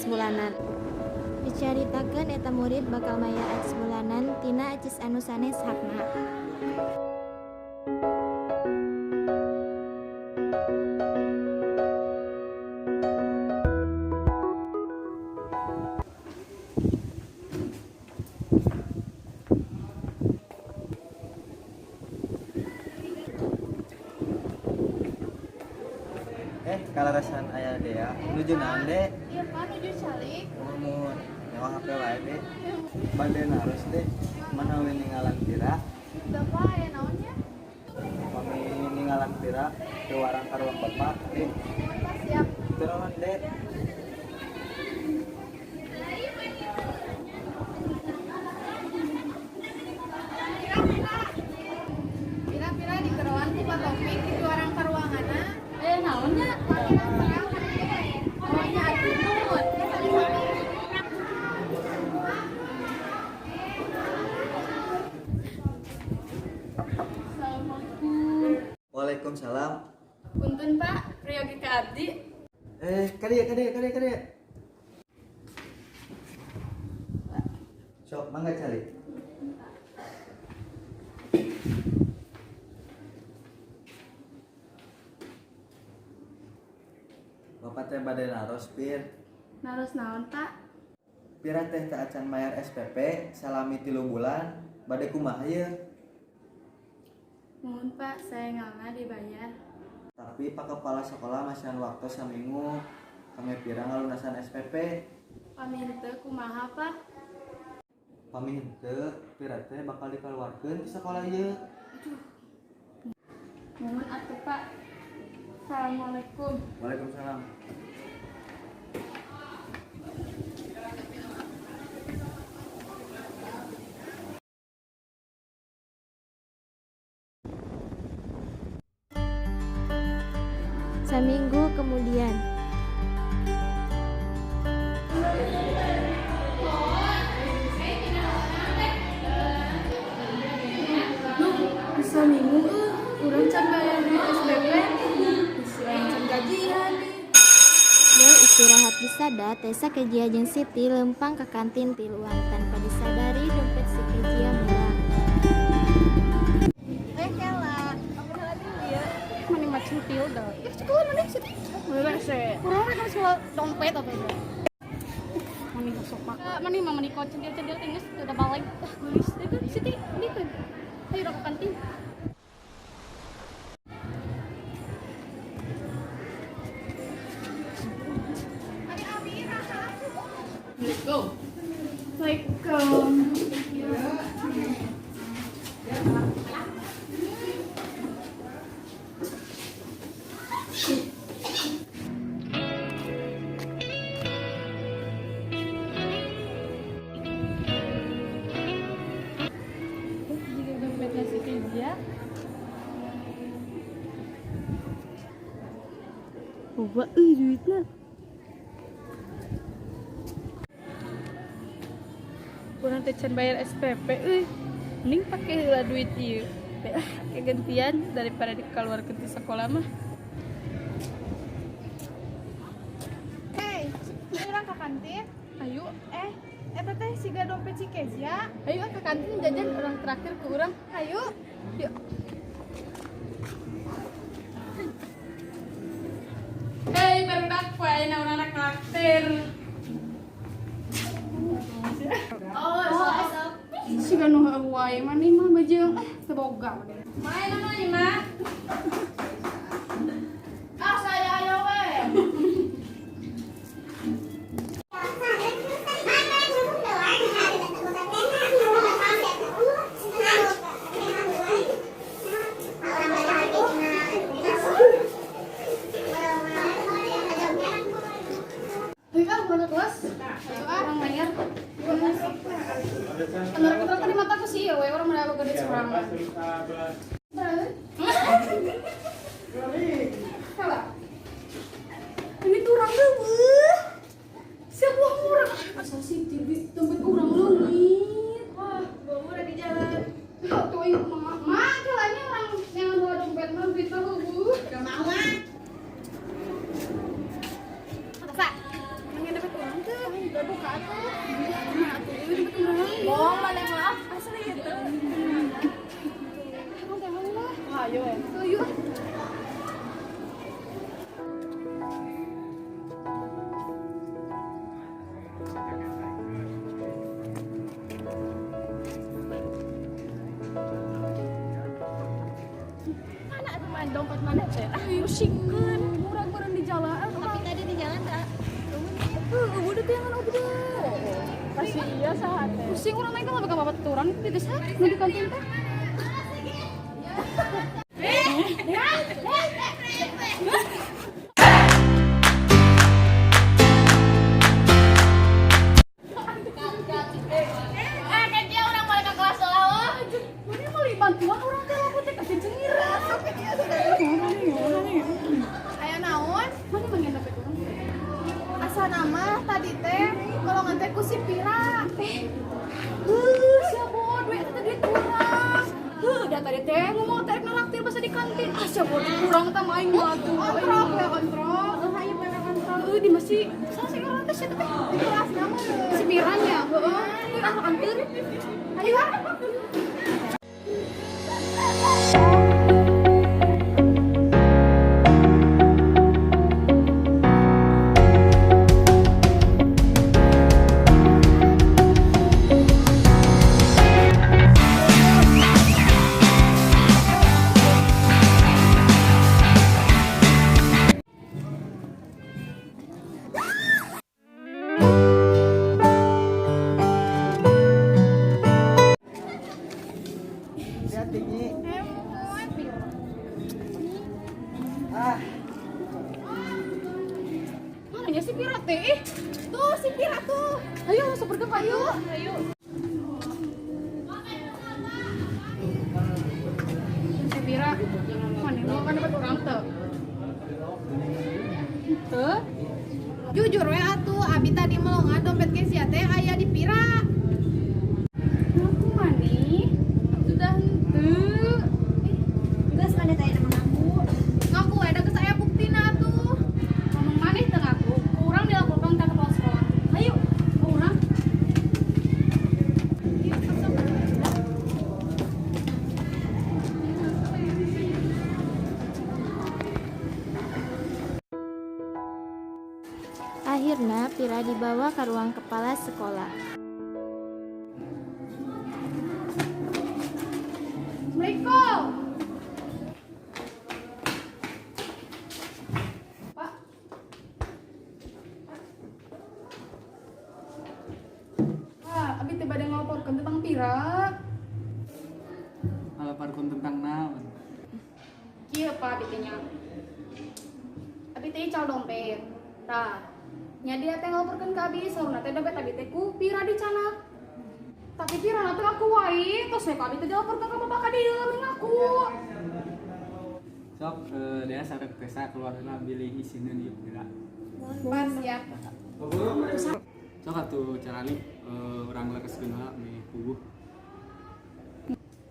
acis bulanan. Dicaritakeun eta murid bakal mayar acis bulanan tina acis anu sanes hakna. Kalarasan aya Dea, nuju naon, De? Iya, Pak, nuju calik. Muhun nyawa HP wae, De. Bade naros, De, manawi ningalan pira? Teu, Pak, aya naonnya? Pami ningalan pira ke warang ka ruang Bapak, De. Muhun, Pak, siap. Turun, De. Pira-pira dikeroan ku Pak Topik di warang ka ruanganna. Aya naonnya? Panggilan terang kana ieu we. Oh nya atuh nuhun. Sami-sami. Assalamualaikum. Waalaikumsalam. Punten Pak, priyogi ka abdi. Kadieu, kadieu, kadieu, kadieu. Sok, mangga calik. Bapak teh bade naros, Pir. Naros naon Pak? Pira teh teu acan mayar SPP salami 3 bulan, bade kumaha ieu? Muhun Pak, saengalna dibayar. Tapi Pak Kepala Sekolah masihan waktu saminggu kami pira ngalunasan SPP. Pami henteu kumaha Pak? Pami henteu, pira teh bakal dikeluarkeun ti sekolah ieu. Muhun atuh Pak. Assalamualaikum. Waalaikumsalam. Saminggu kemudian. Duh, bisa minggu urang can bayar duit SPP. Bisa can gajian nih. Moe istirahat disada, Tesa Kezia jeung Siti leumpang ka kantin tiluan tanpa disadari dompet si Kezia mulang. Kela, aku heula di dieu. Mani mah centil dah. Ya sekolah mana Siti? Rese. Urang mah kan sekolah dompet apa itu. Mani sok pak. Mani mah mani kok centil-centil teh geus teu balik. Ah, geulis. Itu Siti, dikeun. Ayo urang ke kantin. Ari abi rasa asup. Assalamualaikum. Assalamualaikum. Jika dompetnya si Kezia. Boba euy duitna. Kurang teh can bayar SPP euy. Mending pake heula duit ieu. Ah, kegantian daripada dikeluarkeun ti sekolah mah. Hei, urang ka kantin. Ayo, Eta teh siga dompet si Kezia. Ayo ah, ke kantin jajan orang traktir ke urang. Hayu. Yuk. Hei, barudak poe ayeuna urang rek traktir. Oh, sok. Siga nu heueuh wae maneh mah beujeung teu boga maneh. Main anu ieu mah. Ah, saya aya we. Ayo ah, mana kelas? Ayo ah, urang bayar. Anu rek traktir di mata aku sih we urang mah boga duit sorangan. Salah. Ini tuh orang leuweuh. Siapa urang? Asa sih duit dompet urang leungit. Wah, bawa murah di jalan. Tuh ieu mah, mah kalanya orang yang bawa dompet mah duit mah heueuh. Gak mau ah. Sa, nangin dompet urang teu. Dompet mana teh? Ah, pusingkeun. Murag-murag di jalan. Tapi tadi di jalan tak. Udah tuh yang udah. Pasti iya saha teh. Pusing urang mah kalau bapak tuturan di desa, nu di kantin teh. Eh, Kezia urang balik ke kelas heula oh. Mana meuli bantuan urang teh laku teh kasih cengiran. Mana nih, mana nih? Aya naon? Mana manggil dompet urang? Asa nama tadi teh golongan teh ku si Pira. Siapa duit eta duit kurang. Heuh, da tadi teh ngomong teh naraktir basa di kantin. Ah, siapa duit kurang tah main mah atuh. Kontrol we kontrol. Heuh hayu mana kontrol. Heuh, di masih salah sih urang teh sia teh. Di kelas nama Si Piranya, heeh. Heuh, ah kantin. Ayo ah. Lihat tinggi. Ah, Mana nya si Pira teh? Ih, Tuh si Pira tuh. ayo masuk bergerak ayo. Ayo. Si Pira, mana mau kan dapat urang teu? Teu? Jujur we atuh abi tadi melongan dompet Kezia teh aya di Pira. Ngaku mani? Sudah henteu. Geus mana teh nama aku. Ngaku we da geus aya buktina atuh. Ngomong maneh teu ngaku, urang dilaporkan ke kepala sekolah. Ayo, urang. Akhirnya Pira dibawa ke ruang kepala sekolah. Assalamualaikum. Pak. Pak, abi teh bade ngalaporkeun tentang Pira. Ngalaporkeun tentang naon? Kieu Pak abi teh nya. Abi teh ical dompet. Tah, nya dia teh ngalaporkeun ka abi saurna teh dompet abi teh ku Pira dicanak. Tapi Pira na teh ngaku wae, tos we ku abi teh dilaporkeun ka bapak ka dieu ngaku. Sok dia sareng Tesa keluar heula bilih isineun ieu Pira. Pas siap. Sok atuh carali urang lereskeun heula meh puguh.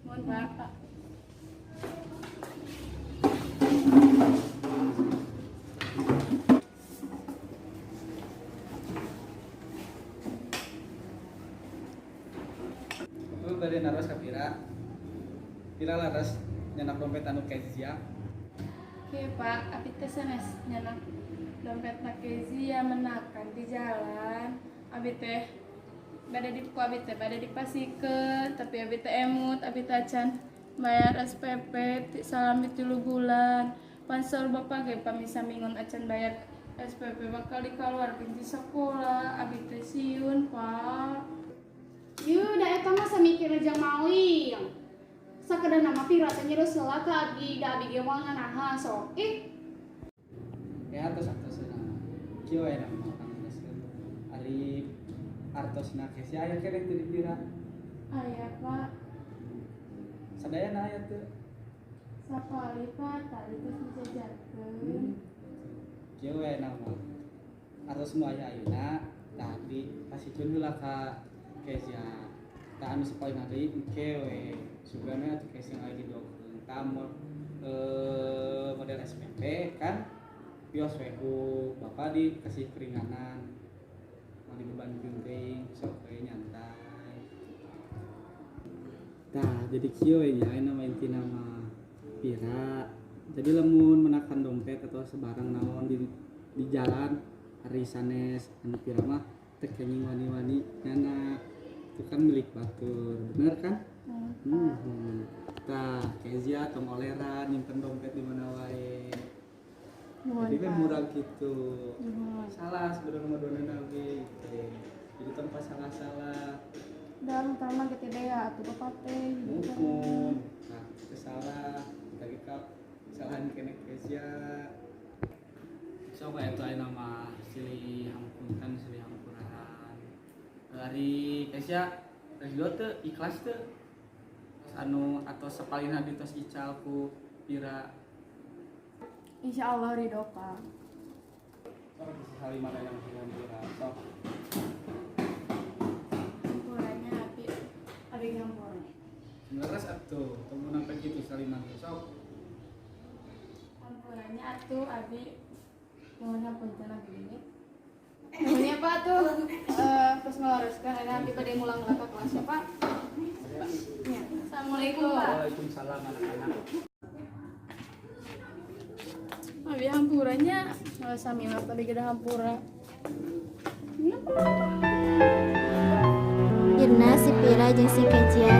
Mohon Pak. Lu bade naros ka Pira. Pira laras nyanak dompet anu Kezia. Oke Pak, abi teh sanes nyanak dompet na Kezia menakan di jalan. Abi teh bade di ku abi teh bade dipasikeun, tapi abi teh emut, abi teh acan bayar SPP salami 3 bulan. Pansor bapak ge pami samingon acan bayar SPP bakal dikaluarkeun ti sekolah. Abi teh sieun, Pak. Yeuh, da eta mah samikirna jang maling. Sakedar nama Pira teh nyerus heula ka abi, da abi ge moal nganahan sok. Ih, Ya atos atos na. Kieu we na mah urang jelaskeun. Ari artosna Kezia aya keneh teu di Pira? Aya, Pak. Sadayana aya teu? Sapali, Pak, tadi geus dijajarkeun. Kieu we na mah. Artos nu aya ayeuna tah abdi pasikeun heula ka Kezia. Tah anu sapoeuna deui engke we. Sugana atuh Kezia ngagidokeun tah model SPP kan bios we ku bapak dikasih keringanan. Mau dibebankeun teuing sok we nyantai. Tah jadi kieu we nya ayeuna mah intina mah Pira. Jadi lamun menakan dompet atau sebarang naon di jalan ari sanes anu Pira mah teu kenging wani-wani nyanak. Itu kan milik batur, bener kan? Hmm. Tah, Kezia tong oleran nyimpen dompet di mana wae. Nuhun, Jadi kan Pak. murah gitu. Nuhun. Salah sebenarnya mah dona oge gitu. Jadi tanpa salah-salah. Dan utama gitu deh ya atuh Bapak teh gitu. Muhun. Nah, itu salah. Tadi kau kesalahan kene Kezia. Sok aya tuh aya nama silih hampunten, silih hampurahan. Ari Kezia ridho teu, ikhlas teu? Anu atau sapalihna ditos ical ku Pira? Insya Allah ridho, Pak. Sok saliman aya yang hampura. Sok. Hampuranya abi, abi hampura. Leres atuh, tong munafik gitu saliman tuh sok. Hampuranya atuh abi mohon hapunten abi ini. Nuhun ya, Pak, tuh terus meluruskan ada abi pada ngulang ke kelas ya, Pak. Ya. Assalamualaikum, Pak. Waalaikumsalam, anak-anak. Abi hampuranya malah sami mah tadi gede hampura. Akhirna si Pira jeung si Kezia.